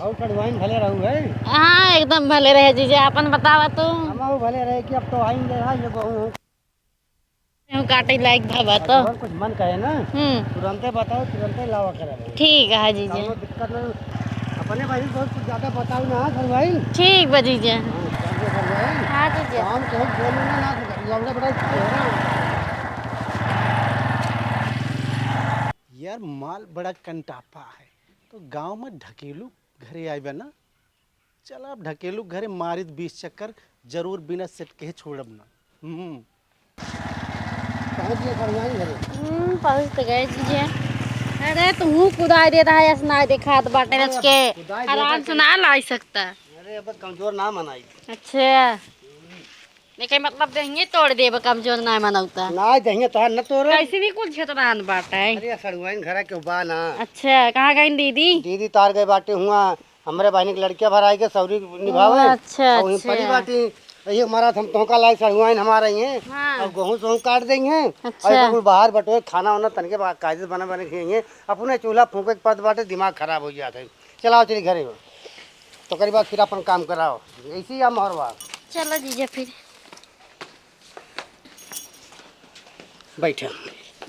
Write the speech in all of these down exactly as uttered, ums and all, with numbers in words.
और सड़ुआइन भले रहू है? हाँ, एकदम भले रहे जीजा, आपन बतावा तू। हमहू भले रहे कि अब तो आइन दे रहा, ये गेहूं हूं। गेहूं काटे लायक भवा तो। और कुछ मन कहे ना, हम्म। तुरंते बताओ, तुरंते लावा करे। ठीक है जीजा। कौनो दिक्कत नहीं। अपने भाई बहुत कुछ ज्यादा बताओ ना, हाँ, सड़ुआइन। ठीक बा जीजा। हाँ, समझे सड़ुआइन? हाँ जीजा। काम के बोलू ना, ना लौंडा बड़ा। यार, माल बड़ा कंटापा है, तो गांव में ढकेलू घरे आइबे ना। चल, अब ढकेलू घरे मारित बीस चक्कर, जरूर बिना सेट के छोड़ब ना। हम्म। पहुँच गए सड़ुआइन घरे। हम्म, पहुँच तो गए जीजा। अरे, तू कुदाई दे रहा है, ऐसा ना दिखात बाटे अरे, रच के। कुदाई दे आराम रहा से है। ना लाई सकता। अरे, अब कमजोर ना मनाई। अच्छा। नहीं, कहीं मतलब देहिए तोड़ देब, कमजोर ना मनौता। ना, देहिए तोहार न तोड़े। कैसे नहीं कुछ छेतरान बाटे। अरे, सड़ुआइन घरा के बा ना। अच्छा, कहाँ गई दीदी? दीदी तार गए बाटे हुआ, हमरे बहिनी के लड़किया भराई के सौरी निभावे। ओ, अच्छा, और वहीं अच्छा। पड़ी बाटी। ये हमारा हम तोहका लाई सड़ुआइन हमारा ही है। हाँ। और गेहूं सोहूं काट देंगे। अच्छा। और कुल बाहर बटोर खाना वाना तनके बा-, कायदे से बना बना खिएंगे। अपने चूल्हा फूंके के पड़त बाटे, दिमाग खराब हो जात है। चलाओ चली घरे हो। तो करी बात फिर अपन काम कराओ। ऐसी या मोहरवा। चलो जीजा फिर। बैठे।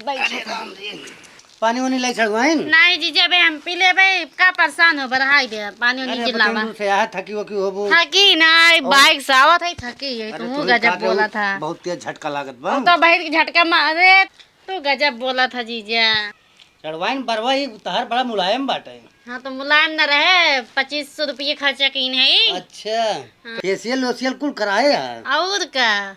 बैठे। अरे राम रे। पानी वानी लाई सड़ुआइन? नहीं जीजा, अबे हम पी लेबे, का परेशान हो, बढ़ाई दे, पानी वानी अरे, के अबे लावा। तू से यहाँ थकी वकी होबू। थकी ना, और? बाइक से आवत है, थकी है, अरे, तू तू गजब का बोला था। बहुत तेज झटका लागत बा। वो तो भाई झटका मारे, तू गजब बोला था जीजा। सड़ुआइन बरवा, ई तहार बड़ा मुलायम बाटे। हाँ, तो मुलायम न रहे, पच्चीस सौ रुपये खर्चा कीन है। अच्छा, हाँ। फेशियल वेशियल कुल कराए है? और का?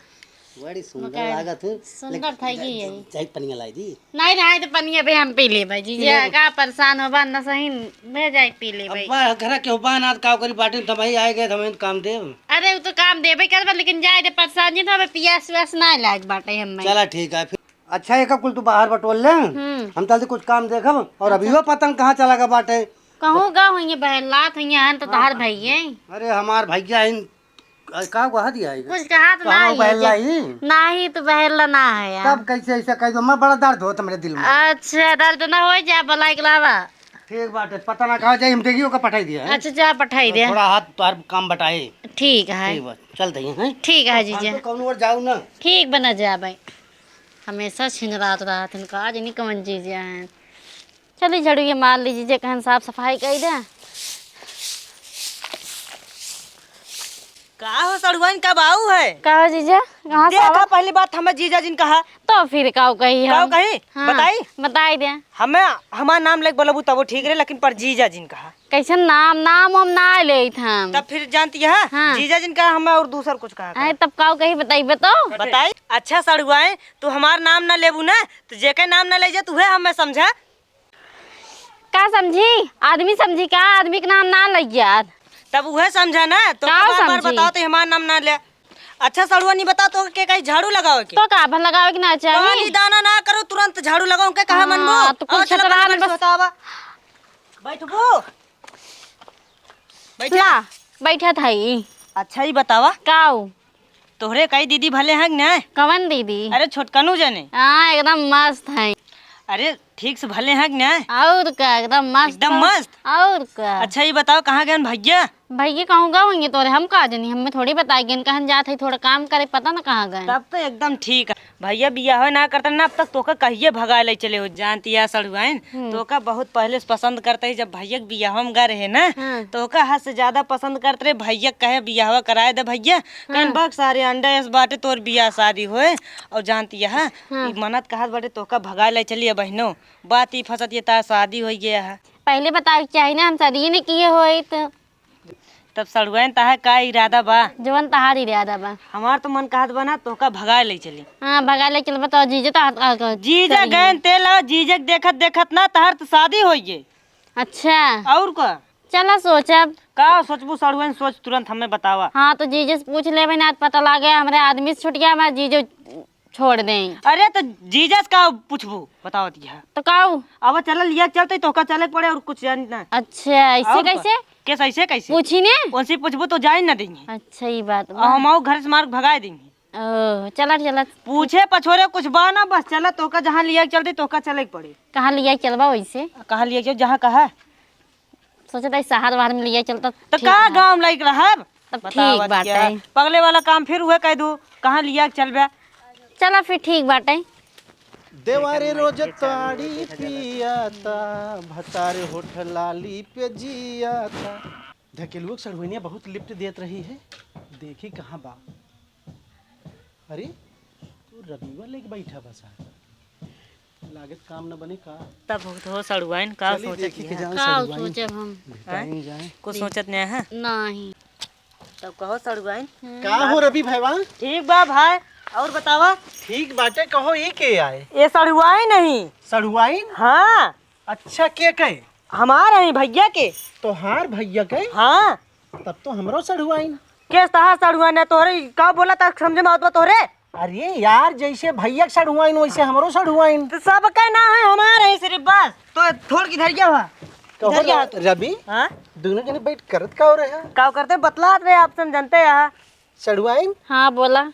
बड़ी सुंदर मकान लागत है। सुंदर लेकिन था जा-, ये जा-, है। जाई पनिया लाई दी। नहीं, नहीं, तो पनिया भी हम पी लेबे जी। पी लेबे। का परेशान होबा, न सही, ले जाई पी लेबे। अब्बा, घर के होबा ना, का करी, बाटी त भाई आए गए, हम काम देब। अरे, वो तो काम देबे करबे, लेकिन जाए दे परेशान जी, तो अबे पियास वियास ना लाग बाटे हमें। चला, ठीक है फिर। अच्छा, एका कुल तू बाहर बटोर ले। हम्म। हम चलते कुछ काम देखब। और अच्छा। अभी वो पतंग कहाँ चला गया बाटे? कहूँ गा हुई है, बहलात हुई है, तो तोहार हाँ। भैया। अरे, हमार भैया इन, अरे, का कहा दिया है? कुछ कहा तो तो ना ना ही है, बहला जा-, ही? नहीं तो बहला ना है यार। तब कैसे ऐसा कह दो? मैं बड़ा दर्द होता मेरे दिल में। अच्छा, दर्द ना हो जा, भलाई के लावा। ठीक बात है, पता ना कहाँ जाए, हम देखिए ओका पठाई दिया है। अच्छा, जा पठाई दे। थोड़ा हाथ तोहार काम बटाए। ठीक है। ठीक बात, चलते हैं, हैं? ठीक है, जीजा। फालतू कौन ओर जाऊ ना। ठीक बना जा भाई। हमेशा छिनरात रहत हन का, आज नहीं कवन चीज है। चली झाड़ू ये मार ली जीजा, कहन साफ सफाई कई दे। का हो सड़ुआइन, कब आऊ है? का हो जीजा? कहाँ से देखा, आवा? पहली बात हमें जीजा जिन कहा। तो फिर काऊ कही काऊ हम? कही? हाँ, बताई? बताई दे। हमें, हमार नाम लेके बोलबू तबो ठीक रहे, लेकिन पर जीजा जिन कहा। कैसन नाम? नाम हम ना लेत हम। तब फिर जानती है, हाँ। जीजा जिन कहा हमें और दूसर कुछ कहा अरे, करा। तब काऊ कही बताइबे तो? बताई? अच्छा सड़ुआए, तू हमार नाम ना लेबू ना, तो जेके नाम ना ले जा, तू है हमें समझा। का समझी? आदमी समझी का? आदमी के नाम ना लइया। तब उहे समझा ना, तो का बार बार समझी? बताओ तो हमार नाम ना ले। अच्छा सड़ुआ नहीं बताओ तो के कहीं झाड़ू लगावे के? तो का भर लगावे के ना चाही? पानी दाना ना करो, तुरंत झाड़ू लगाओ के कहा हाँ, मनबो? तो कुल आओ, चलो, छतरान फटाफट से बस। बतावा। बैठबो? बैठा। ला, बैठा था ई। अच्छा, ई बतावा। काऊ? तोहरे कई दीदी भले हैं कि ना? कवन दीदी? अरे, छोटकनू जने। हाँ, एकदम मस्त हैं। अरे, ठीक से भले हैं कि ना? और का, एकदम मस्त एकदम हैं। मस्त? और का? अच्छा, ई बताओ, कहाँ गए भैया? भैया कहूँ गए होंगे तोरे, हम का जनी, हमें थोड़ी बताए गए, कहन जात है, थोड़ा काम करे, पता ना कहाँ गए। तब तो एकदम ठीक है। भैया बियाह ना करता ना, अब तक तोका कहिए भगाए ले चले हो, जानती है सड़ुआइन। हम्म। तोका बहुत पहले से पसंद करता ही, जब भैया के बियाह में गए रहे ना, हाँ। तोका हद से ज्यादा पसंद करत रहे। भैया कहे बियाहवा कराए दे भैया, कहन हाँ। बक सारे अंडा ऐस बाटे तोर बियाह शादी होए। और जानती है, हाँ। ई मनत कहत बाटे तोका भगाए ले चलिए बहनों, बात ई फंसत ये तार शादी हो गया है। पहले बतावे के चाही ना, हम शादी नहीं किए होइत। तब सड़ुआइन तहार का इरादा बा? जवन तहार इरादा बा। हमार तो मन कहत बा ना, तोहका भगाए ले चली। हाँ, भगाए ले चलबा तो जीजा तहार का, का जीजा करी? गैन तेल आ, जीजा के देखत देखत ना तहार तो शादी होई गई। अच्छा। और का? चला सोचब। का सोचबू सड़ुआइन, सोच तुरंत हमें बतावा। हाँ, तो जीजा से पूछ लेबे ना, पता लागे हमरे आदमी से छूट गया, हमारे जीजो छोड़ दें। अरे तो जीजा से का पूछबू, बतावत यह। तो काऊ? अब चल लिया चलते, तोहका चले के पड़े और कुछ जान ना। अच्छा, ऐसे और का? कैसे? कैसे, ऐसे कैसे? पूछी ने? उनसे पूछबू तो जाए ना देंगे। अच्छा, ई बात और बा। हम आओ घर से मार भगाए देंगे। ओ, चला, चला। पूछे पछोरे कुछ बा ना, बस चला, तोहका जहाँ लिया के चलते, तोहका चले के पड़े। कहाँ लिया के चलबा वैसे? कहाँ लिया के चल, जहाँ कहा। सोचत है शहर वहर में लिया चलता तो ठीक का है। गाँव लाइक रहब? तब बतावा ठीक बाटे। पगले वाला काम फिर उहे कह दू, कहाँ लिया के चलबे? चला फिर ठीक बाटे। देवारे रोज ताड़ी पियाता, भतारे होठ लाली पे जियाता। ढकेलुआ के सड़ुआइनिया बहुत लिफ्ट देत रही है, देखी कहाँ बा। अरे, तू रबीवा लेके बैठा बा साहब। लागत काम न बने का? तब हो सड़ुआइन का चली सोचत देखी के है? जान का सड़ुआइन। सोचब हम? भेटाइन जाए। कुछ सोचत नहीं है? नहीं। तब कहो सड़ुआइन। हम्म। का हो रवि भाईवा? ठीक बा भाई, और बतावा? ठीक बाटे, कहो ई के आए? ये सड़ुआइन नहीं। सड़ुआइन? हाँ। अच्छा, के कहे? हमार है भैया के। तोहार भैया के? हाँ। तब तो हमरो सड़ुआइन। केस तहार सड़ुआइन है, तोहरे का बोला था समझे में आवत बा तोहरे? अरे यार, जैसे भैया के सड़ुआइन वैसे हमरो सड़ुआइन। तो सबके ना है, हमार है सिर्फ बस। तो थोड़ की धरिया हुआ। कहो इधर क्या? रवि, हाँ? दोनों जने बैठ करत का हो रहे हैं? का करते बतलात रहे आपसे, हम जानते हैं। सड़ुआइन? हाँ, बोला।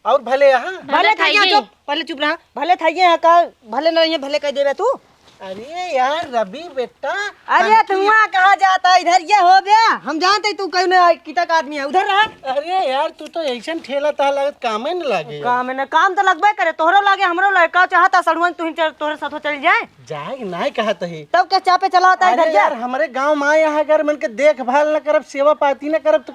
और भले यहाँ? भले भले था ये खाइए। चुप, पहले चुप रहा। भले था ये यहाँ का, भले ना ये भले कह देबे तू। अरे यार रवि बेटा, अरे तंकी- तू वहाँ कहाँ जाता है? इधर ये हो बे, हम जानते तू कहीं ना किता का आदमी है, उधर रहा। अरे यार तू तो ऐसन ठेला ता लागत कामे न लागे। काम है ना, काम तो लगबे करे, तोहरो लागे हमरो लागे। का चाहता सड़ुआइन तू ही चल, तोहरे साथ चल जाए? जाए ना कहत ही। तब क्या चापे चला होता है अरे इधर जा? यार हमरे गाँव में आए यहाँ अगर मन के देखभाल न करब, सेवा पाती न करब तो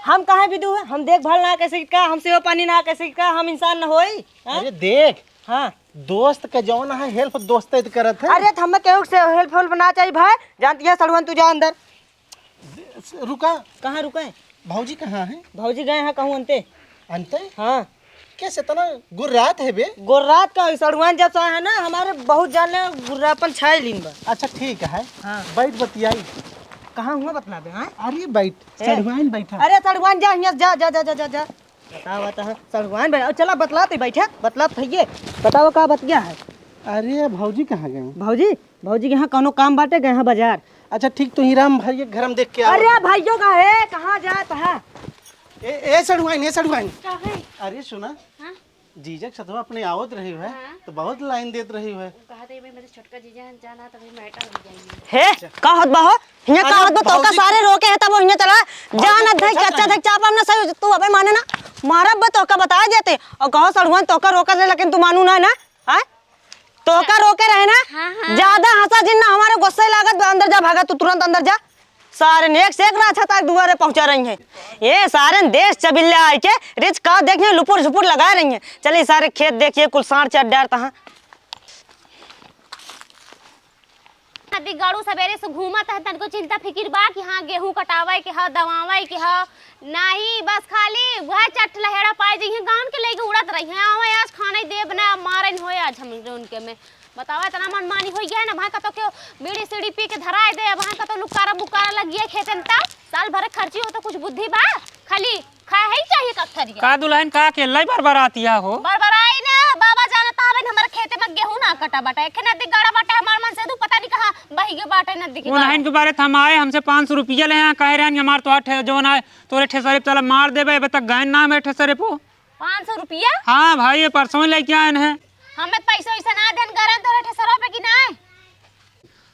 हम कहाँ विदु है? हम देखभाल ना कैसे का, हम सेवा पानी ना कैसे का, हम इंसान न होई? हाँ? अरे देख, हाँ। दोस्त के जौन है हेल्प दोस्ते त करत है। अरे त हमें केहू से हेल्प हेल्प ना चाहिए भाई, जानती है सड़ुआइन तू जा अंदर। रुका। कहाँ रुके? भौजी कहाँ है? भौजी गए हैं कहूँ अंते। अंते? हाँ। कैसे इतना गुर्रात है बे? गुर्रात का सड़ुआइन जब से आए हैं ना हमारे बहुत जाने गुर्रापन छाए लीन बा। अच्छा ठीक है। हाँ। बैठ बतियाई। कहाँ हुआ बतला दे, हाँ? अरे बैठ, ए। सड़ुआइन बैठा। अरे सड़ुआइन जा, हियाँ जा, जा, जा, जा, जा, जा। बतावा त, सड़ुआइन बैठा। चला बतलाते बैठा, बतलात भैये। बतावा का बतिया है? अरे भौजी कहाँ गए? भौजी, भौजी के यहाँ कौनो काम बाटे, गए हैं बाजार। अच्छा ठीक, तो ही राम भाई के घर हम देख के आओ। अरे भैयो का है, कहाँ जात है? ए, ए सड़ुआइन, ए सड़ुआइन। का है? अरे सुना, हाँ? जीजा के सथवा अपने आवत रही है, हाँ। तो बहुत लाइन देत रही है। वो कहा था, "ये मेरे छोटका जीजा हैं, जाना तो भाई मैटर हो जाएंगे।" हे, का होत बा हो? हियाँ का अरे होत बा? तोका भौजी सारे रोके हैं, तब हियाँ चला। भौजी, जाना धई, अच्छा कच्चा धई, चाप हम ना सही, तू अबे माने ना, मारब बा तोका बताए देते। और कहो सड़ुआइन तोका रोकत रहे, लेकिन तू मानू ना, ना, हैं? तोका रोके रहे ना? हाँ, हाँ। ज्यादा हंसा जिन ना, हमारे गुस्से लागत बा, अंदर जा, भागा तू तुरंत अंदर जा। सारे ने एक से एक राछा ताक दुआरे पहुंचा रही हैं। ये सारे देश चबिल्ला आइके रिच का देखिए लुपुर झुपुर लगा रही हैं। चलिए सारे खेत देखिए कुल सांड चट डारता है। नदी गड़ू सवेरे से घूमत है, तनको चिंता फिकिर बा कि हाँ गेहूं कटावे के ह, दवावे के ह। नहीं, बस खाली वह चट लहेड़ा पाए जइहे, गाउन के लेके उड़त रही हैं। आवे आज खाने देब ना, मारन होए आज हम उनके में। बतावा, इतना मनमानी होइ गया है ना, वहाँ कतो के बीड़ी सीड़ी पी के धराए दे, वहाँ कतो लुकारा बुकारा लगिए खेते में, तब साल भर खर्ची हो तो कुछ बुद्धि बा, खाली खाए ही चाहिए ककथरिया। का दुलहिन का के लाई बरबरातिया हो? बरबराई ना, बाबा जानता हवे हमारे खेते में गेहूं ना कटा बाटे, एखे नदी गड़ा बाटे, हमार मन से तू पता नहीं कहाँ बही गयो बाटे नदी के वो नहन के बारे त हम आए, हमसे पाँच सौ रुपया ले हैं, कहे रहन कि हमार तो ठे-, जौन आए, तोरे ठेसरे पे चला मार देबे, अबे तक गए ना मेरे ठेसरे पे। पाँच सौ रुपया? हाँ भाई, ये परसों ही लेके आए हैं। हमें पैसा वैसा ना देन, गरन तोरे ठेसरो पे कि ना?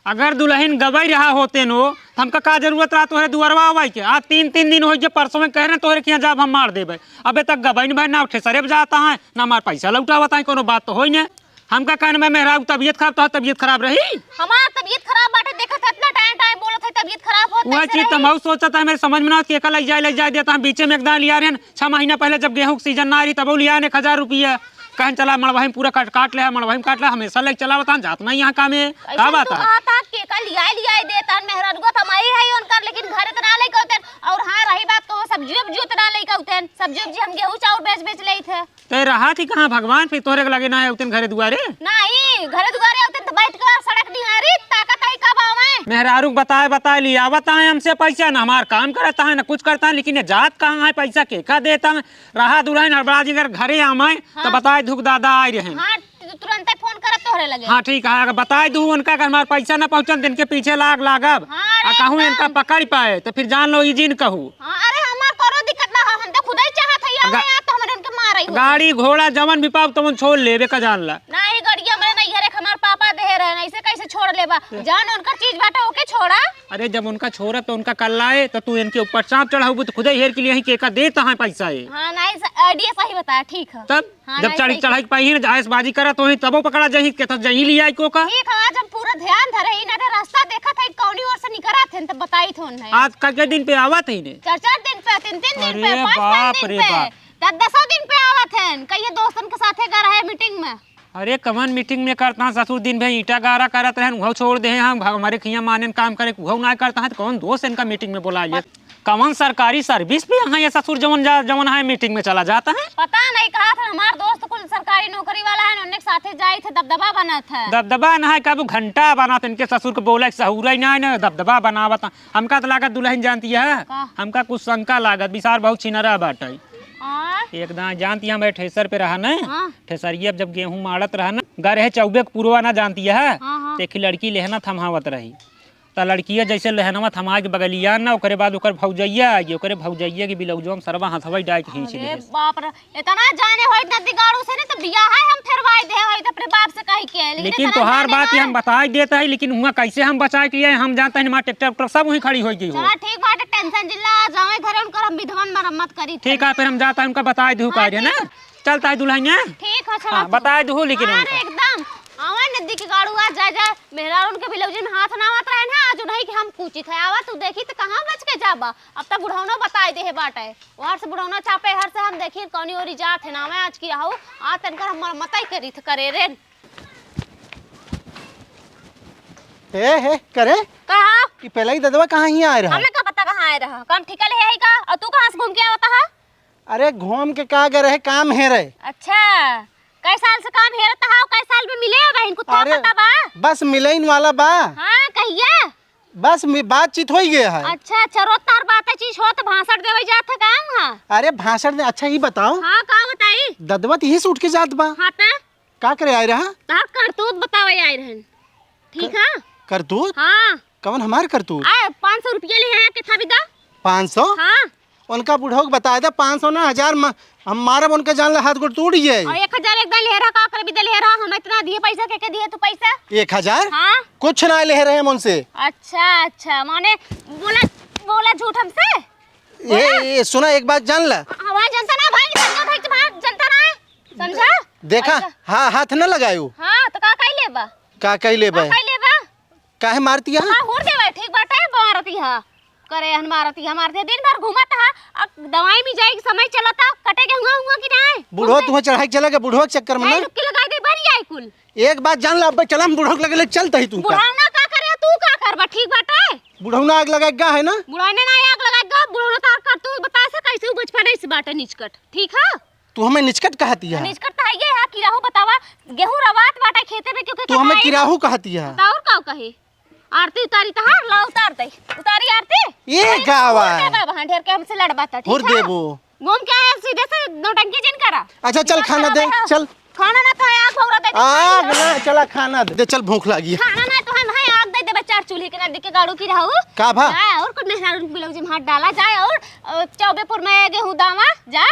अगर दुलहिन गबई रहा होते नो, त हमका का जरूरत रहा तोहरे दुआरवा आवे के? आज तीन, तीन दिन होइ गए, परसों में कह रहे तोहरे किहाँ जाब हम मार देबे, अबे तक गबई न भाई, ना ठेसरे पे जाता है, ना हमार पैसा लौटावत है, कोनो बात तो होई ने। हमका कहने में मेहरारू तबियत खराब, तोहर तबियत खराब रही? हमार तबियत खराब बाटे, देखत है इतना टाइम टाइम बोलत है तबियत खराब होत वह कैसे चीज तो रही? हम सोचत है, मेरे समझ में ना आवत कि एका लइ जाए, लइ जाए देता हम बीचे में एक दान लिया रहे, छह महीना पहले जब गेहूं के सीजन ना रही तब लिया ने एक हजार रुपया। कहन चला मड़वाही में पूरा काट, काट ले, मड़वाही में काट ले, हमेशा लेके चला बतान, जात नहीं यहाँ कामे। का ऐसे बात तू है? कहा था कि कल लियाई, लियाई देता, मेहरारू को थमाई है उनकर, लेकिन घर इतना लेके होते। और हाँ, रही बात कहो, सब्जियों, सब्जियों इतना लेके होते, सब्जी, सब्जी हम गेहूं चाउर बेच, बेच ले थे। ते रहा थी कहाँ भगवान, फिर तोहरे के लगे ना आए उतन घरे दुआरे? नहीं, घरे दुआरे उतन तो बैठ के सड़क निहारी, ताकत आई कब आवे? मेहरारू के बताए, बताए लिया, बताए हमसे पैसा, ना हमार काम करता है, ना कुछ करता है, लेकिन ये जात कहाँ है, पैसा के का देता है? रहा दुलहिन हड़बड़ा जी अगर घरे आमाए, तो हाँ। बताए दुख दादा आए रहे। हाँ, तु-, तुरंते फोन करत तोहरे लगे। हाँ, ठीक है, अगर बताए दू उनका, अगर हमार पैसा ना पहुँचन, तो इनके पीछे लाग लागब। हाँ, आ अरे कहूँ एकदम। इनका पकड़ पाए, तो फिर जान लो, ई जिन कहू। हाँ, अरे हमार कोनो दिक्कत ना हो, हम तो खुद ही चाहत है, गा-, हमें यहाँ तो हमरे उनके मार रही हो। गाड़ी घोड़ा जवन भी पाओ, तवन छोड़ लेबे का जान ला। नहीं, गड़िया में नहीं, घरे हमार पापा दे रहे। ऐसे कैसे छोड़ लेबा? जौन उनकर चीज बाटे, ओके छोड़ा। अरे, जब उनका छोड़ब तो उनका कल्लाए, तो तू इनके ऊपर सांप चढ़ाउबू, तो खुदे हेर के लिए ही केका देत है पैसा ये। हाँ, नहीं, स-, idea सही बताया, ठीक है। तब हाँ, जब नहीं, चढ़, सही चढ़ाई के पाई ही ना, आयसबाजी करत होही, तबो पकड़ा जाही, के तो जही लिया को का। ठीक है, आज हम पूरा ध्यान धरे ही ना, तो रास्ता देखत है, कौनी ओर से निकरत है, तब बताई थोन है। आज का के दिन पे आवत है ने? चार चार दिन पे, तीन तीन दिन पे, अरे पाँच पाँच बाप दिन रे पे, बाप। दस दसों दिन पे आवत है, कहिए दोस्तन के साथे गा रहे meeting में। अरे कवन meeting में करत हैं ससुर, दिन भर ईंटा गारा करत रहन, उहौ छोड़ दे हैं, हम हमारे खिया मानेन काम करे, उहौ ना करत हैं, तो कौन दोस्त इनका meeting में बोलाइए? कवन सरकारी service पे यहाँ ये ससुर जवन जा, जवन है meeting में चला जात है? पता नहीं कहा था, हमार दोस्त कुल सरकारी नौकरी वाला है, उन्हें के साथे जाई थे, दबदबा बनत है। दबदबा ना है, कब घंटा बनत, इनके ससुर के बोले के सहूरा ही ना है ना, दबदबा बनावत है। हमका तो लागत दुलहिन जानती है, का? हमका कुछ शंका लागत, बिसार बहुत छिनरा बाटे। हाँ। एक दाँय जानती है, हमारे ठेसर पे रहा न, हाँ। ठेसरिया जब गेहूँ माड़त रहा न, गा रहे चौबे के पुरवा ना जानती है, हाँ, हाँ। तो एक लड़की लेहना थमावत रही। त लड़किया जैसे लेहनवा थमा के बगलिया न, ओकरे बाद ओकर भौजैया आई, ओकरे भौजैया के बिलौजवा में सरवा हथवा डाल के खींच अरे लेहस। बाप रे, इतना जाने होइत नदी गाड़ू से न, तो बियाह है हम फेरवाई दे होइत अपने बाप से कह के, लेकिन लेकिन इतना तोहार जाने बात ये ना। हम बताई देत है, लेकिन हुआ कैसे हम बचाए के लिए, हम जानते हैं, हमार ट्रैक्टर, ट्रैक्टर सब वहीं खड़ी हो गई हो। चला ठीक बाटे, tension जिल्ला, आ जावे घरे उनकर हम विधवन मरम्मत करी थे। ठीक है, फिर हम जाता है, उनका बताई दू हाँ, का है ना? ठीक। चलता है दुल्हनिया। ठीक है, चला हाँ, तू। बताई दू, लेकिन हाँ उनका। रे, एकदम। आवे नदी के गाड़ू आ, जा, जा, मेहरारून के बिलौजी में हाथ ना आवत रहे ना, आज उन्हीं के हम पूछी थे, आवा तू देखी तो कहाँ बच के जाबा। अब तो बुढ़ौनो बताई दे है बाटे। ओहर से बुढ़ौना चापे, हर से हम देखी कौनी ओरी जात है ना, मैं आज की रहू, आ तनकर हम मरम्मतई करी थ करे रे। ए, हे, करे? कहा? ई पहले ही ददवा कहाँ ही आए रहा? हमें का पता कहाँ आए रहा? काम ठिका ले है का? और तू कहाँ से घूम के आवता है? अरे, घूम के का करे है, काम हेरे। अच्छा, कई साल से काम हेरत हा, कई साल में मिले अब इनको तो अरे, पता बा? बस मिले इन वाला बा। हाँ, कहिया? बस मि-, बातचीत हो ही गया है। अच्छा, अच्छा, रोज तार बात है, चीज हो तो भाषण देवे जात है काम, हाँ? अरे, भाषण दे, अच्छा, ये बताओ। हाँ, का बताई? ददवा तो यही से उठ के जात बा। हाँ, त? का करे आए रहा? तार करतूत बतावे आए रहन। ठीक क-, है? करतूत? हाँ। कवन हमार करतूत? आ, पाँच सौ रुपया ले आया के था विदा। पाँच सौ? हाँ। उनका बुढ़ऊ के बताए दे, पाँच सौ ना, हजार म-, हम मारब उनके जान ले, हाथ गोड़ टूट जाए। और एक हजार एक दाई ले रहा, का करबी दे ले रहा, हम इतना दिए पैसा, के, के दिए तू पैसा? एक हजार? हाँ। कुछ ना ले रहे हम उनसे। अच्छा, अच्छा, माने बोला, बोला झूठ हमसे? ए, बोला। ए, सुना, एक बात जान ला। हाँ, भाई, जनता ना, भाई, जनता, भाई, भाई, जनता ना, समझा? देखा, पैसा। हा-, हाथ न लगायो। हाँ, तो का कही लेबा? का कही लेबा? का कही लेबा? काहे मारती है? हाँ, हुर देवे, ठीक बाटे, मारती है। करे हन मारती है, मारती है, दिन भर घूमत है, अब दवाई में जाए के समय चलता, कटे के हुआ, हुआ कि नहीं? बुढ़वा घूमते। तुहे चढ़ाई के चला गया, बुढ़वा के चक्कर में नहीं, ना। रुक के लगाई दे, बन जाए कुल। एक बात जान ला, अब चला हम बुढ़वा के लगे ले चलता ही तू का। बुढ़ौना का करे, तू का करबा, ठीक बाटे? बुढ़ौना आग लगाए गा है ना? बुढ़ौना ना आग लगाए गा, बुढ़ौना तो आग कर, तू बता से कैसे उ बचपन से बाटे निचकट, ठीक है? तू हमें निचकट कहती है? निचकट तो है ये है, किराहू बतावा, गेहूं रवात बाटे खेते में, क्योंकि तू हमें कटाई किराहू कहती है? तो और का कहे? आरती उतारी तहार, ला उतार दे। उतारी आरती। ये अरे, का हुर आवाज? देबा, वहाँ ढेर के हमसे लड़बा त, ठीक हुर है? देबो। घूम के आया, सीधे से नौटंकी जिन करा। अच्छा, चल, दिमाग खाना खराब दे, है, हाँ। चल। खाना ना खाए, आग भौरा दे दे। आग ना, चला खाना दे, चल, भूख लागी है। खाना ना तो हम है, आग दे देबे, चार चूल्हे के नदी के गाड़ू की रहू। का भा? जा, और कुछ मेहरारू ब्लाउज में हाथ डाला, जा, और, अ, चौबेपुर में गेहूं दावा, जा।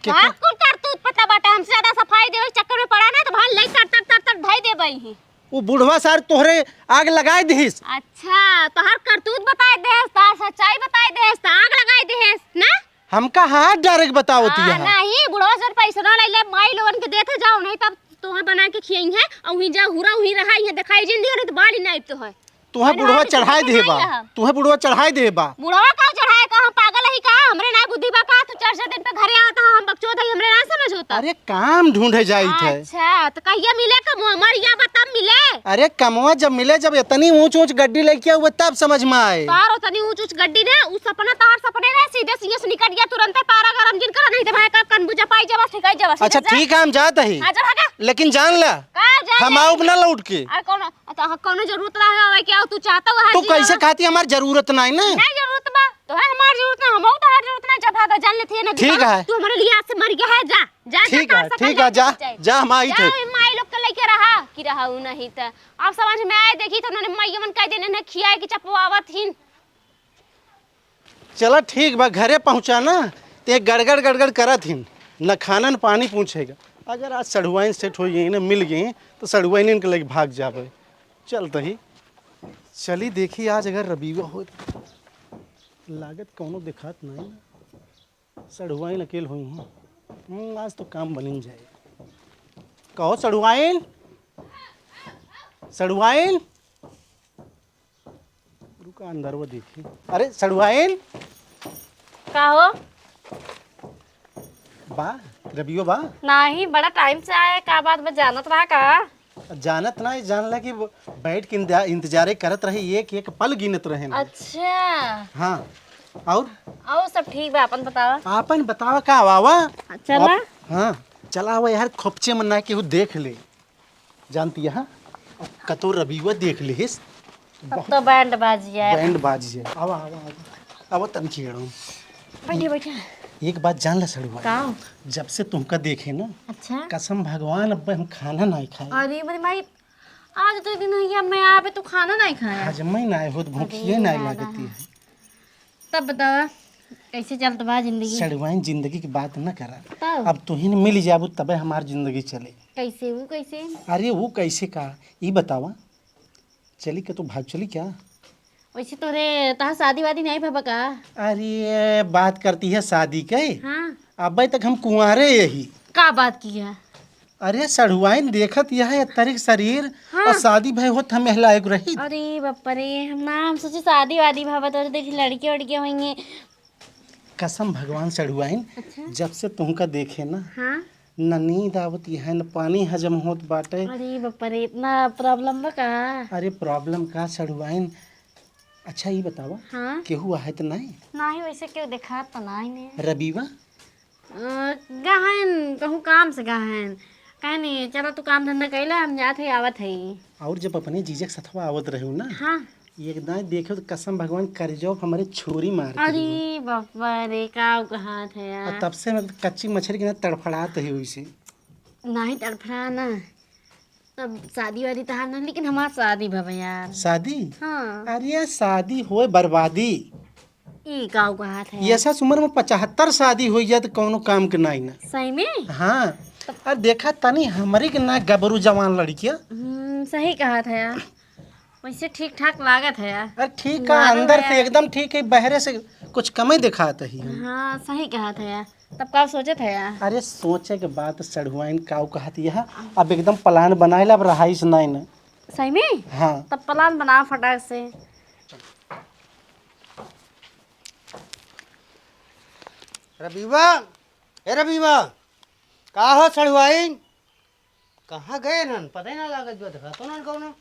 के, बाहर के? कुल करतूत पता बाटे, हमसे ज्यादा सफाई देवे के चक्कर में पड़ा ना, तो भाई ले तर, तर, तर, तर धई देबे ही। उ बुढ़वा सार तोहरे आग लगाए दिहिस। अच्छा, तोहार करतूत बताए देस, तोहार सच्चाई बताए देस, तो आग लगाए देस, ना? हमका हाथ डायरेक्ट बतावत हाँ, यहाँ। नहीं, बुढ़वा सर पैसा ना ले ले, माई लोगन के देते जाओ, नहीं तब तोहर बना के खियाई है, और वहीं जा हुरा वहीं रहा, ये दिखाई जिन दियो, नहीं तो बाली नाइप तो है। तुहे अरे बुढ़वा हाँ, तो चढ़ाए तुझे दे बा, बताई रहा। तुहे बुढ़वा चढ़ाए दे बा। बुढ़वा का चढ़ाए का, हम पागल ही का? हमरे ना बुद्धि बा का? तू चार चार दिन पे घरे आवत हा, हम बकचोद हई, हमरे ना समझ होता। अरे काम ढूंढे जाइत है। अच्छा, तो कहिया मिले कमवा? मर या बा तब मिले। अरे कमवा जब मिले, जब इतनी ऊंच ऊंच गड्डी लेके आऊ तब समझ में आए। तार उतनी ऊंच ऊंच गड्डी ने, उ सपना तार सपने रहे, सीधे सीधे से निकट गया, तुरंते पारा गरम जिन करा, नहीं तो भाई का कन बुझा पाई जबस, ठिकाई जबस, अच्छा सीधे जा। ठीक है, हम जात ही। हाँ, जा भागा। लेकिन जान ला, का जान हम ले? आउब ना लौट के। अरे कौन आ तो ह-, कौनो जरूरत ना है, आवे के आओ, तू चाहता हुआ तू जी कैसे ना। कहती हमार जरूरत नहीं ना? नहीं जरूरत बा, तो है हमार जरूरत ना, हम तो हर जरूरत ना, जब भागा जान लेती है ना ठीक दुकान, है। तू हमारे लिए आज से मर गया है, जा, जा, जा, ठीक जा, है, जा, ठीक जा, है, जा, जा, जा, हम आई जा, थे। ए माई लोग के लेके रहा, कि रहा उ नहीं त। अब समझ में आए, देखी तो उन्होंने माई मन कह देने, इन्हें खियाए कि चपवावत हिन। चला ठीक बा, घरे पहुँचा ना, ते गड़गड़ गड़गड़ करत हिन, न खाना न पानी पूछेगा। अगर आज सढ़ुआइन सेट हो गई, इन्हें मिल गई, तो सढ़ुआइन इनके लेके भाग जाबे। चल तही, चली देखी आज अगर रबीवा हो, लागत कौनो देखात नाहीं ना, सड़ुआइन अकेल होइहैं। हम्म, आज तो काम बनिन जाए। कहो सड़ुआइन, सड़ुआइन, रुका अंदर वो देखी। अरे सड़ुआइन, का हो? बा, रबियो बा? नाही, बड़ा टाइम से आए, का बात बा, जानत रहा का? जानत नाही, जान ला कि वो बैठ के इंतजा-, इंतजारे करत रहे, एक एक पल गिनत रहे ना। अच्छा। हाँ, और? और सब ठीक बा, आपन बतावा। आपन बतावा का, आवा, आवा। चला। आप, हाँ, चला आवा यार, खोपचे में ना केहू देख ले। जानती है, हाँ? कतो रबिवा देख लिहिस। तब तो बैंड बाजी है। बैंड बाजी है। आवा, आवा, आवा। आवा, तन छेड़ो। बैठे, बैठे। एक बात जान ला सड़ुआ। का? जब से तुमका देखे ना, अच्छा? कसम भगवान, अब हम खाना नाहीं खाए। अरे मेरी माई, आज तो दिन है, मैं यहाँ पे तू खाना नाहीं खाया। आज मैं नाहीं होत, भूखिए अरे नाहीं दादा। लागती है। तब बतावा, कैसे चलत बा जिंदगी? सड़ुआइन, जिंदगी की बात न करा। तब? अब तुहिन मिल जाबू तबे हमार जिंदगी चले। कैसे? वो कैसे? अरे वो कैसे का, ई बतावा, चली का तो भाग चली क्या? वैसे तोरे तहार शादी वादी नहीं भवा का? अरे बात करती है शादी के? हाँ। अबे तक हम कुंवारे यही। का बात की है? अरे सड़ुआइन, देखत यह है तरिक शरीर हाँ। और शादी भय होत हम यह लायक रही। अरे बाप रे, हम ना, हम सोचे शादी वादी भवा तो देखी लड़के वड़के होंगे। कसम भगवान सड़ुआइन, अच्छा। जब से तुमका देखे ना, हाँ। न नींद आवत है, न पानी हजम होत बाटे। अरे बाप रे, इतना प्रॉब्लम बा का? अरे प्रॉब्लम का सड़ुआइन? अच्छा ई बतावा, हाँ। केहू आहे त नाहीं? नाहीं, वैसे केहू देखात त नाहीं ने। रबीवा? अ, गहन, कहूँ काम से गहन। कहे नहीं, चला तू काम धंधा कैला, हम जात है, आवत है। और जब अपने जीजे के सथवा आवत रहे ना, हाँ। एक दाएं देखे तो कसम भगवान करेजवा पे हमारे छुरी मार के अरे दिया। बाबा रे, का कहत है यार? और तब से मैं कच्ची मछली के ना तड़फड़ात है वैसे। नाहीं तड़फड़ा ना। तब शादी वादी तहार ना, लेकिन हमार शादी भवा यार। शादी? हाँ। अरे शादी होए बर्बादी। ई का कहत है? ये ऐसा उम्र में पचहत्तर शादी हो जाए तो कौनो काम के नाहीं ना। सही में? हाँ। अरे देखा तनी हमरी के ना गबरू जवान लड़किया। हम्म, सही कहत है यार। वैसे ठीक ठाक लागत है यार। अरे ठीक है, बाहर अंदर है। से एकदम ठीक है, बहरे से कुछ कमे दिखात ही हम। हाँ, सही कहत है यार। तब का सोचत है यार? अरे सोचे के बात सड़ुआइन काऊ कहत यह, अब एकदम प्लान बनाए ला, अब रहाइस नाहीं ना। सही में? हाँ। तब प्लान बना फटाक से। रबीवा, ए रबीवा, का हो सड़ुआइन? कहाँ गए नन? पता ही ना लागत बा, देखा तो नन कौनो।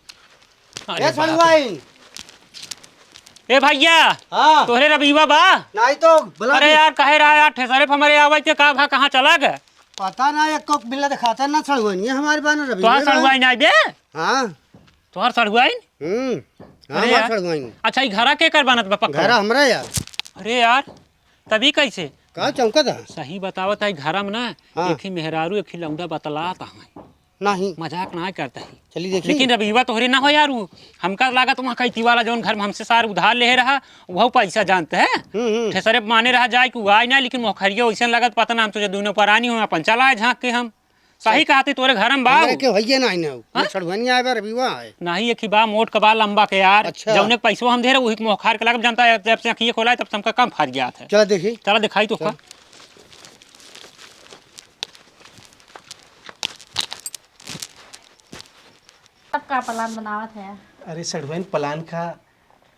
अरे ए बाप रे। सड़ुआइन। ए भैया, हाँ। तोहरे रबीवा बा? नाहीं तो, बुला अरे दे। यार, कहे रहा यार, ठेसरे पे हमरे आवे के का भा, कहाँ चला गए? पता ना, एको बिल्ला दिखाता ना सड़ुआइन, ये हमारे बानो रबीवा तोहार बा। सड़ुआइन आई बे? हाँ। तोहार सड़ुआइन? हम्म, हाँ, अरे हमार यार। सड़ुआइन। अच्छा, ई घरा केकर बनत बा पक्का? घरा हमरा यार। अरे यार, तभी कैसे? का चौंकत है? सही बतावत है, घरा में ना, हाँ। एक ही मेहरारू, एक ही लौंडा बतलात है। नाहीं। मजाक ना करता है। चली देखी। लेकिन रबीवा तोहरे ना हो यार, उ हमका लागत वहाँ कैती वाला जौन घर में हमसे सार उधार ले रहा, वह पैसा जानते हैं। हम्म, हम्म। ठेसरे माने रहा जाए कि वो आए ना, लेकिन मोखरियो वैसे लगत पता ना, हम तो जो दोनों परानी हो अपन चला आए झांक के हम। सही कहते तोरे घर में बा। हमरे के भैया नाहीं ना, हाँ? सड़ुआइन आए बा, रबीवा आए। नाहीं, एक ही बा मोट का बा लंबा के यार। अच्छा। जौने के पैसवा हम दे रहे, वही के मोखार के लागत जानता है, जब से अखिए खोला है, तब से हमका कम फर गया था। चला देखी। चला दिखाई तो चल। का। तब का प्लान बनावत है? अरे सड़ुआइन, प्लान का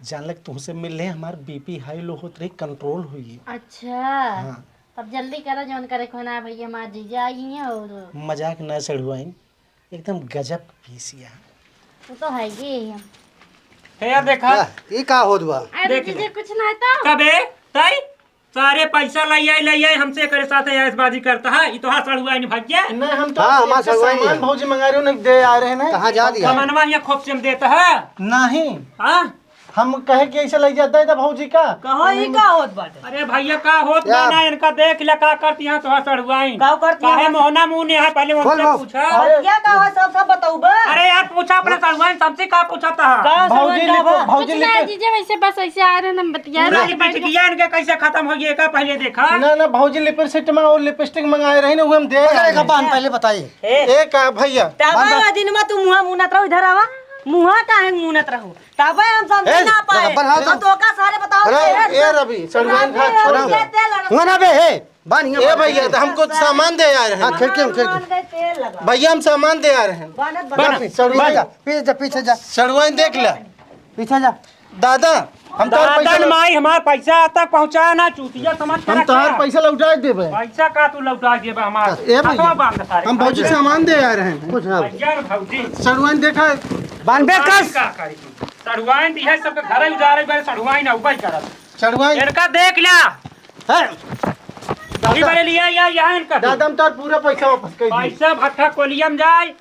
जान लग तुमसे मिल ले, हमार बीपी हाई लो होत रही, कंट्रोल हुई। अच्छा। हाँ। तब जल्दी करा, जौन करे को ना भैया, हमार जीजा आई हैं और मजाक ना सड़ुआइन, एकदम गजब पीसिया। वो तो है ही है। हे यार देखा। का? ई का होत बा? अरे देख ले। जीजा कुछ ना है तो। कबे? ताई? सारे पैसा लई आई, लई आई, हमसे करे साथ ऐशबाजी करता है। ई तोहार सड़ुआइन भैया। नहीं, हम तो हाँ, हमार इनसे सड़ुआइन सामान है। भौजी मंगा रहे, उन्हें दे आ रहे हैं। कहाँ जा दिया? सामानवा यहाँ खोपचे में देता है। नहीं। हाँ? हम कहे कि ऐसे लई जाता है तो भौजी का? कहाँ ई का होत बाटे? अरे भैया, का होत क्या? बा ना, इनका देख ले, का करती हैं तोहार सड़ुआइन। का करती काहे हैं? मोहना मुँह नहीं है, पहले खोल उनसे लो। पूछा। अरे, या का हो, सब, सब बताऊ बा। अरे यार, पूछा अपने सड़ुआइन, सबसे का पूछा था? का भौजी सड़ुआइन का लिप-, बा? भौजी कुछ ना लिप- जीजा, वैसे बस ऐसे आ रहे हैं, हम बतिया पूरा रहे हैं, बैठ के। लिपस्टिकिया इनके कैसे खत्म हो गई, का पहले देखा? ना, ना, भौजी लिपस्टिक में और लिपस्टिक मंगाए रही ना, वो हम दे पकड़े आए का हैं। बांध, पहले बताइए। ए, ए, का भैया? टावा बांध। वाला दिन में तू मुँह मुनत रहो, इधर आवा। मुँहा काहे मूनत रहो? तबे हम समझ ए, ना पाए। अपन हाथ तो का सारे बताओ अरे, के ए रवि, सड़ुआइन खा, छोड़ा। हुआ ना बे, हे, बान हियाँ ए बान। भैया, तो हमको सामान दे आ रहे हैं। हाँ, खिड़की में, खिड़की। भैया, हम सामान दे आ रहे हैं। बान, बान। पीछे जा, पीछे जा, पीछे जा। सड़ुआइन देख ले। पीछे जा। दादा, हम तोर पैसा दादा न ला- माई, हमार पैसा आज तक पहुँचा ना, चूतिया समझ के हम रखा। तोहार पैसा लौटा देबे। पैसा का तू लौटा देबे हमार? ए भैया, हाथवा बांध सारे। हम भौजी सामान दे आ रहे हैं। कुछ ना। भैया न भौजी। सड़ुआइन देखा। बांध बे कस। का करी तू? सड़ुआइन दिहे सबके घरे उजारे बे, सड़ुआइन अउबे करत। सड़ुआइन। इनका देख ला। है। ई बड़े लिया या यहाँ इनका। दादा, हम तोर पूरा पैसा वापस कर दी। पैसा भट्ठा कोलियम जाए।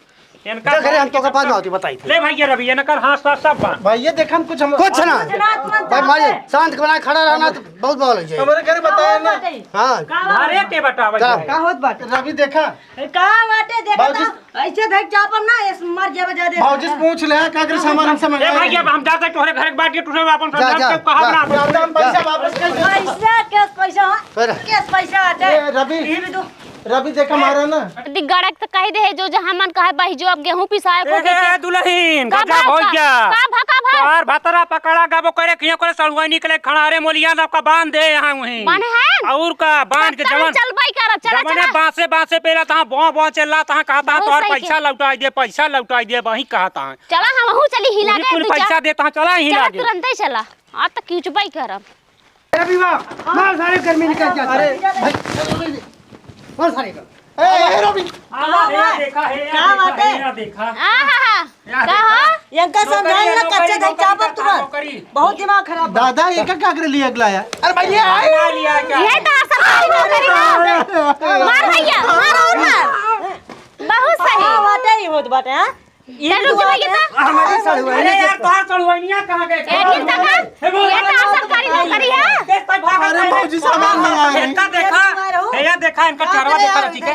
इनका जा घरे, हम तोका बाद में आती बताई थे। ले भैया रवि, इनकर हाथ साथ सब बांध। भैया देख, हम कुछ हम कुछ ना। कुछ ना, तुरंत भाई, भाई, जाते। शांत बनाए खड़ा रहना तो बहुत बवाल हो जाए। हमारे घरे बताया ना। हाँ। का बात घरे बा? के बतावे चला। जाए। का होत बाटे? रवि देखा। ए, का बाटे? देखा बाबूजी। तो ऐसे धक चापम ना, इस मर जाबे जा दे। बाबूजी से पूछ ले, का करे सामान हमसे ए मंगाए भाई, रहे। अब हम जाते तोहरे घर के बात के, तू सब अपन जा, समझा जा, के कहा जा। बना। दादा, हम पैसा वापस कर दे। पैसा, कैश पैसा, हाँ? फिर? कैश पैसा आटे। ए, रवि। ई भी दो। रवि देखा मारा ना। दिगड़क त कहि दे है, जो जहाँ मन कहे बहि जो, अब गेहूँ पिसाए को ए, के ए, दुलहिन, का गजब भा, होइ का, गया। का भा, का भा? तोहार भतरा पकड़ा गबो करे, खिया करे सड़ुआइन निकले, खड़ा रे मोलिया, सबका बांध दे यहाँ वहीं। बांधे हैं? और का, बांध के तब जवन, चलबई करब, चला, जवने चला। बांसे, बांसे पेला तहाँ, बों, बों चला तहाँ, कहा तहाँ, बहुत तोहार सही पैसा के। लौटाई दे, पैसा लौटाई दे, वहीं कहा तहाँ। चला, हमहू चली हिला वहीं दे, कुल तू पैसा चल। दे तहाँ, चला हिला चला, दे। तुरंते चला। आज तक खींचबई करब। ए रवि बा, मार सारे गर्मी निकल जाता है। अरे, भाई, मार सारे का। ए, ए, रवि। आवा, का हे, बात? देखा, हे, का देखा, बात हे, है? देखा। आहा, हा। या का देखा। हो? इनका नौकरी, समझाई ना, नौकरी, कच्चे धई नौकरी चापत का तुरंत। नौकरी। बहुत दिमाग खराब बा। दादा, ये का, का करे लिए अगला यार? अरे भाई, ये आए। ना लिया क्या? ये तो सरकारी नौकरी है। मार भैया, मार और मार। बहुत सही। हाँ, बाटे ही होत बाटे, हाँ? ये चल, रुक जा भैया, तो। हमारी सड़ुआइन अरे यार, तोहार सड़ुआइनिया कहाँ गए? ये किन तक है? हे, बोल, ये तो बोल, सरकारी बोल, नौकरी है। देख, भाग अरे गए। भौजी, सामान मंगाए हैं। इनका देखा, ये देखा, इनका चेहरवा देखा, रचिके।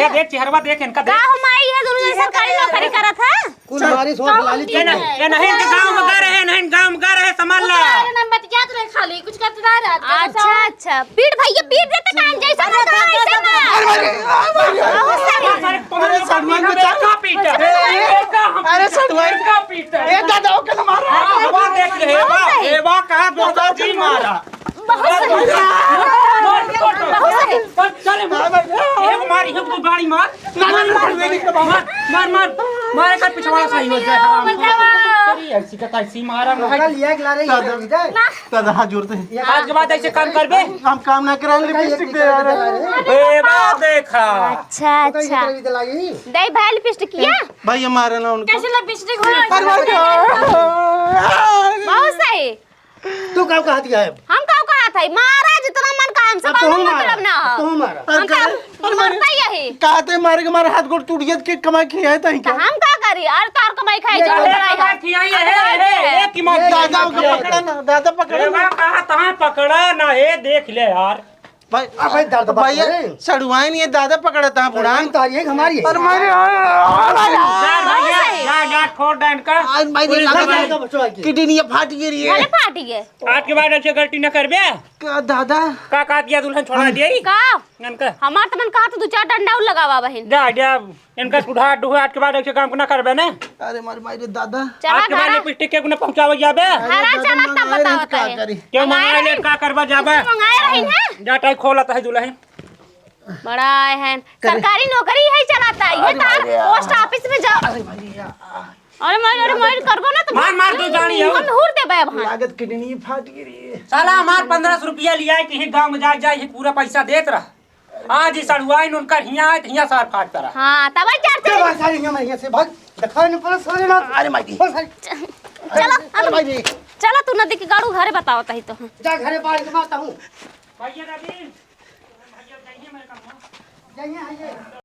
ये देख, चेहरवा देख इनका देख। का हम आई है, दोनों जने सरकारी नौकरी करत है? कुल हमारी सोच लाली ये नहीं, ये नहीं, इनके गाँव में गा रहे, नहीं, गाँव में गा रहे, संभाल ला। अरे, नाम बतियात रहे खाली, कुछ करते ना रहे। अच्छा, अच्छा। पीट भैया, पीट देते कान जैसे अरे, ना था, ऐसे ना। अरे, अरे, अरे, बहुत सारे। अरे, सड़ुआइन बचा। का पीटा? अरे, अरे, सड़ुआइन। का पीटा? ए, दादा, ओके ना मारो। हाँ, एवा देख ले, एवा, एवा कहाँ दोनों जी मारा। बहुत सही। बहुत सही। चल, चल, मार, मार। एक मार, एक दो गाड़ी मार। ना, ना, ना, मार, मार, मार, मार, मार, एकर पिछवाड़ा सही हो जाए, हराम। बचावा। तेरी ऐसी का तैसी मारा, भाई। कल ये गिला रही है, दादा, इधर। दादा, हाथ जोड़ते हैं। आज के बाद ऐसे काम करबे? हम काम ना कराए, लिपस्टिक दे यार। ए, बा देखा। अच्छा, अच्छा। दे भाई लिपस्टिक किया? भाई, ये मारे ना उनको। कैसे लिपस्टिक हो? अरे भाई, बहुत सही। तू का कहत है? हम का कहत है? मारा जितना मन का, हमसे अब तू कौनो मारा, मतलब ना हो। तू मारा। हम तो अरे, मरता ही यही। कहते मारे के मारे हाथ गोड़ टूट गया, के कमाई खियाए तहीं तो का? हम का करी? अरे तोर कमाई खाई, ये जो कमाई कमाई खा। खियाई है, अरे है, है। एक ही मौत दादा खियाई को है। पकड़ा ना, दादा पकड़ा ए ना। बा, कहा तहाँ पकड़ा ना, ए देख ले यार। भाई, आ भाई, दर्द बात भैया, करे। सड़ुआइन ये दादा पकड़ा था बुढ़ान। सड़ुआइन तो ये हमारी है। अरे मारे, अरे, अरे, अरे। जा, भैया, जा, जा, छोड़ दे इनका। आज भाई, पुलिस देखा में जाएगा बचवा के। किडनी ये फाट गई रही है। भले फाट गए। आज के बाद ऐसे गलती न करबे। का दादा? का, का दिया दुल्हन छोड़ा दिया ही? का? इनका। हमार तो मन कहा तो दो चार डंडा और लगावा बहिन। जा, जा, इनका सुधार दुहार आज के बाद ऐसे काम न करबे ना। अरे मार माई रे दादा। चला आज के बाद घरा। लिपस्टिक के गुना पहुंचावे जाबे। अरे हरा दादा, चला तब मंगाए रहे बतावत का है। करी? क्यों मंगाए मंगाए ले रहे? का करबा जाबे? कुछ मंगाए रही है? जा टाई खोलत है दुल्हन। बड़ा है, करे। सरकारी नौकरी है चलाता है, ये अरे तार भाई रे। पोस्ट ऑफिस में जाओ। अरे भाई रे। अरे मार, अरे मार, करबो ना तो मार, मार, दो जानी हो। हम हुर देबे अब, हाँ। लागत किडनी फाट गई रे। साला हमार पन्द्रह सौ रुपया लिया है कि ही गाँव में जाए, जाए, ही पूरा पैसा देत रहा। आज ही सड़ुआइन उनकर हियाँ आए, तो हियाँ सार फाट करा। हाँ, तब चार चल, भाई, सारी हियाँ, हियाँ से भाग। दिखाई नहीं पड़ा, सारे ना। अरे माई दी। ओ, सारी। चला, अरे माई दी। चला, तू नदी के गाड़ू घरे बताओ तही तो। जा घरे बाहर के मारता हूँ। भैया दादी, भैया जाइए, मैं कहूँ। जाइए, आइए।